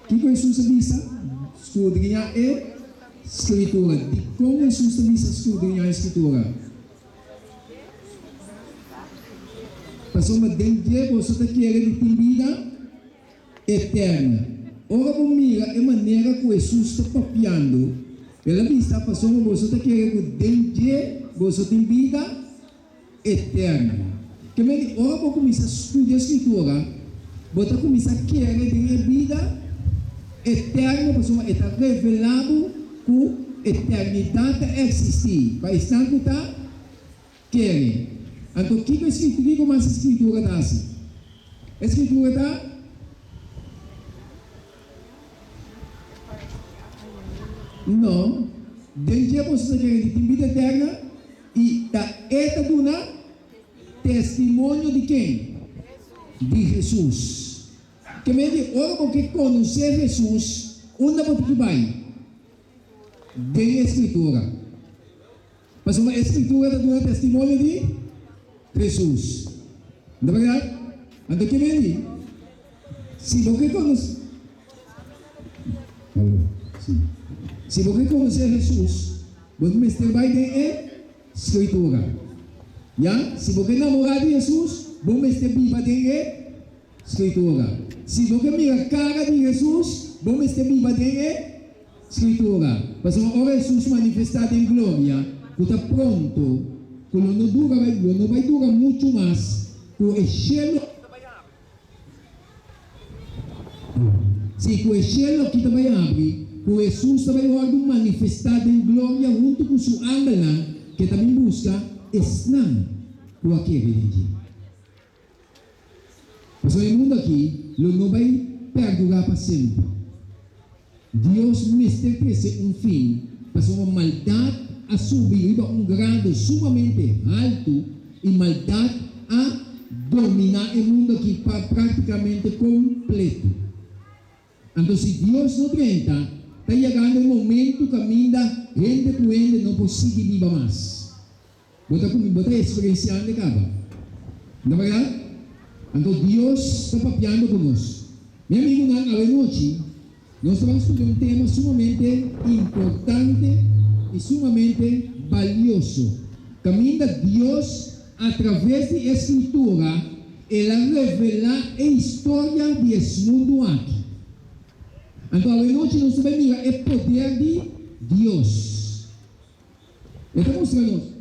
Kiko Hesus a bisa? Skudriñá e Skritura. Dikon Hesus ta bisa skudriñá e Skritura? Pasobra den dje boso ta kere di tin bida eterno. Ora bo mira e manera ku Hesus ta papiando, el a bisa, Pasobra boso ta kere ku den dje boso tin bida eterno. Ke mende ora bo kuminsá studia Skritura, bo ta kuminsá kere den e bida eterno pasobra e ta revelá bo ku eternidat ta eksistí pa esnan ku ta kere. Anto kiko e Skritura, kiko mas e Skritura ta hasi? E Skritura ta. No, den dje boso ta kere di tin bida eterna? I ta e ta duna testimonio di ken? Di Hesus. Ke men di ora bo ke konosé Hesus, unda bo tin ki bai? Den e Skritura. Pasobra e Skritura ta duna testimonio di Hesus. No ta bèrdat? Anto ke men di, si bo ke konosé. Si bo ke konosé Hesus, bo mester bai den e Skritura. Ya, si bo ke namorá di Hesus, bo mester biba den e Skritura. Si bo ke mira kara di Hesus, bo mester biba den e Skritura. Pasobra ora Hesus manifestá den gloria, ku ta pronto, ku lo no dura bai, lo no bai dura muchu mas, ku e shelu. Sí, ku e shelu aki ta bai abri, ku Hesus ta bai wòrdu manifestá den gloria huntu ku su angelnan ke ta bin buska esnan ku a kere den dje. Pasobra e mundu aki lo no bai perdurá pa semper. Dios mester trese un fin pasobra maldat a subi riba un grado sumamente haltu i maldat a dominá e mundu aki pa práktikamente kompletu. Anto si Dios no drenta, ta yegando e momentu kaminda hende ku hende no por sigui biba mas. Bo ta bo ta experienciando e caba. No ta verdad? Anto Dios ta papiando cu nos. Mi amigunan, awe nochi nos ta ban studia un tema sumamente importante y sumamente balioso. Caminda Dios a traves di e Scritura El a revela e historia di es mundu aki. Anto awe nochi nos ta bai mira e poder di Dios. E ta mustra nos.